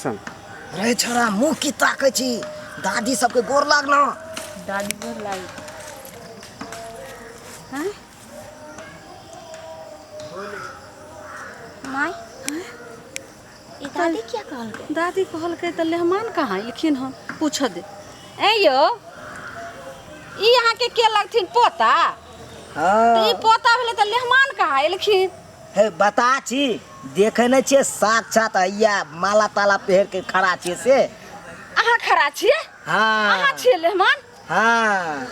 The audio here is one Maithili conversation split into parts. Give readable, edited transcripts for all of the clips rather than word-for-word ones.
रे छोरा मुँह की ताकै छी दादी सबके गोर लागना। दादी गोर लाग। हाँ? माय ई दादी किया कहलकै? दादी कहलकै तऽ मेहमान कहाँ एलखिन हन पूछ दे। ए यौ ई अहाँके के लगथिन पोता? हाँ। तऽ ई पोता भेलै तऽ मेहमान कहाँ एलखिन? हे बता छी देखे नहीं छियै साक्षात हैया माला ताला पहिर के खड़ा छियै से। अहाँ खड़ा छियै? हाँ। अहाँ छियै मेहमान? हाँ।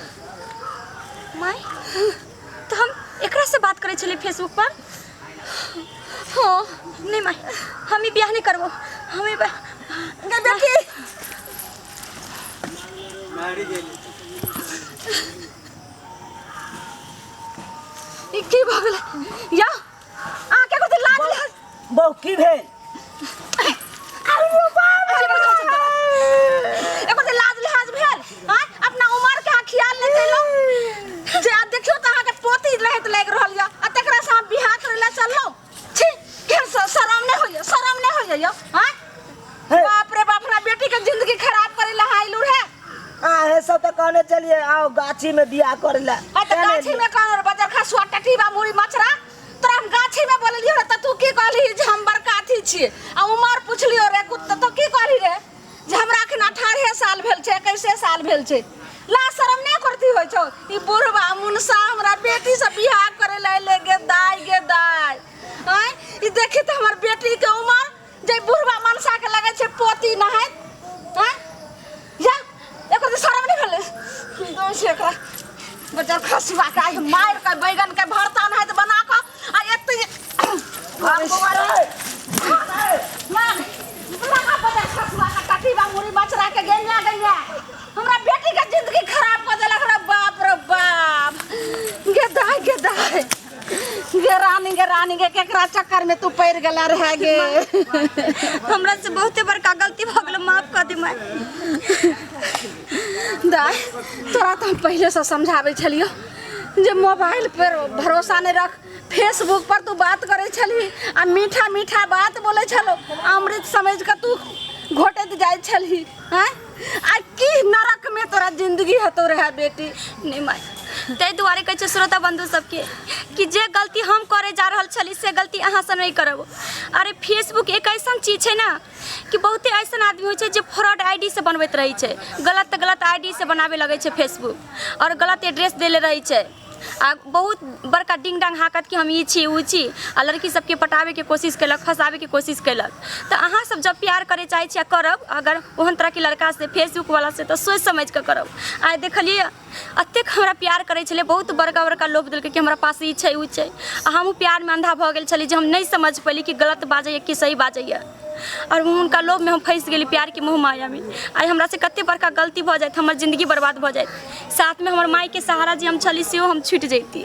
माय तऽ हम एकरा से बात करै छलियै फेसबुक पर। हाँ। नहीं माय हम ई बियाह नहीं करबो, हम ई गे बेटी। ई की भऽ गेलै या अहाँ के करते लाज लाज बहु की भेल? एकर जे लाज लिहाज भेल आँय अपना उमर के अहाँ ख्याल नहि केलहुँ जे आ देखियौ तऽ अहाँके पोती रहैत लागि रहल यऽ आ तकरा से अहाँ बियाह करै लए चललहुँ। छी केहन शरम नहि होइए, शरम नहि होइए यौ आँय? हे। बाप रे बाप हमरा बेटी के जिंदगी खराब करै लए अहाँ अयलहुँ रहे। आहे सब तऽ कहने चलिए आओ गाछी में बियाह करे ला। आ तऽ गाछी में कहने रहे, बजर खसुआ टटीबा मुड़ी मचरा तोरा हम गाछी में बोललियो रे तऽ तू की कहली जे हम बड़का अथी छियै आ उमर पुछलियो रे कुत्ता तो की कहली रे जे हमरा अखन 18 साल भेल छै 21 साल भेल छै। ला शरम नहि करती होइ छौ ई बुढ़बा मुनसा हमरा बेटी से बियाह करे ला एले गे दाय गे दाय। आँय ई देखी तऽ हमर बेटी के उमर जे बुढ़बा मनसा के लगै छै पोती नहाइत। आँय या एकर तऽ शरम नहि भेलै दो छै एकरा बजर खसुआ के आइ मारि के बैगन के भरता नहाइत बना कऽ आ एते लगा बजर खसुआ के टटीबा मुड़ी बचरा के गेंगा गेंगा हमरा बेटी के जिंदगी खराब कऽ देलक रे बाप रे बाप। गे दाय गे दाय गे रानी गे रानी गे केकरा चक्कर में तू पड़ गेला रहे गे। हमरा से बहुते बड़का गलती भऽ गेल, माफ कऽ दे माय। दाय तोरा तऽ हम पहिले से समझाबै छलियौ जे मोबाइल पर भरोसा नहीं रख, फेसबुक पर तू बात करै छलही आ मीठा मीठा बात बोलै छलो अमृत समझ के तू घोटैत जाइ छलही। आँय आ की नरक में तोरा जिंदगी हतो रहे बेटी। नहीं माय ताहि दुआरे कहै छै श्रोता बंधु सबके कि जे गलती हम करे जा रहल छली से गलती अहाँ से नहीं करब। अरे फेसबुक एक ऐसन चीज छै ना कि बहुते ऐसन आदमी होइ छै जे फ्रॉड I D से बनबैत रहै छै, गलत गलत I D से बनाबे लगै छै फेसबुक और गलत एड्रेस देले रहै छै आ बहुत बड़का डिंग डांग हाकत कि हम ई छी ओ छी आ लड़की सबके पटाबैके कोशिश केलक, फँसाबैके कोशिश केलक। तऽ अहाँ सब जब प्यार करे चाहै छी आ करब अगर ओहन तरहके लड़का से फेसबुक वाला से तऽ सोचि समझि कऽ करब। आइ देखलियै एतेक हमरा प्यार करै छलै, बहुत बड़का बड़का लोभ देलकै कि हमरा पास ई छै ओ छै आ हमहूँ प्यारमे अन्धा भऽ गेल छली जे हम नहि समझि पयली कि गलत बाजैए कि सही बाजैए और हुनका लोभमे हम फँसि गेली प्यारके मोह मायामे। आइ हमरासँ कते बड़का गलती भऽ जाइत, हमर जिन्दगी बर्बाद भऽ जाइत, साथमे हमर मायके सहारा जे हम छली सेहो हम छुटि जैती।